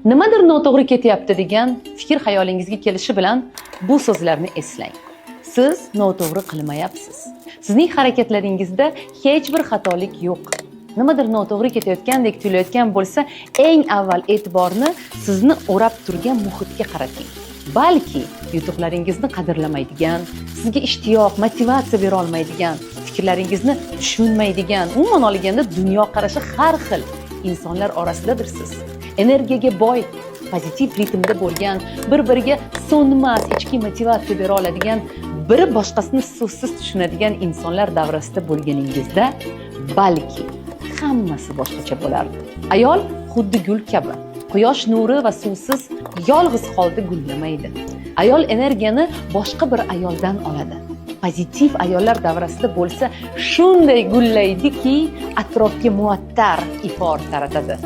Nimadir noto'g'ri ketyapti degan fikr xayolingizga kelishi bilan bu so'zlarni eslang. Siz noto'g'ri qilmayapsiz. Sizning harakatlaringizda hech bir xatolik yo'q. Nimadir noto'g'ri ketayotgandek tuyulayotgan bo'lsa, eng avval e'tiborni sizni o'rab turgan muhitga qarating. Balki yutuqlaringizni qadrlamaydigan, sizga ishtiyoq, motivatsiya bera olmaydigan, fikrlaringizni tushunmaydigan, umuman olganda dunyoqarashi har xil insonlar orasidadirsiz. Energiyaga boy, pozitiv ritmda bo'lgan, bir-biriga so'nmas ichki motivatsiya bera oladigan, biri boshqasini so'zsiz tushunadigan insonlar davrasida bo'lganingizda balki hammasi boshqacha bo'lardi. Ayol xuddi gul kabi. Quyosh nuri va suvsiz yolg'iz holda gullamaydi. Ayol energiyani boshqa bir ayoldan oladi. Pozitiv ayollar davrasida bo'lsa, shunday gullaydiki, atrofga muattar ifor taratadi.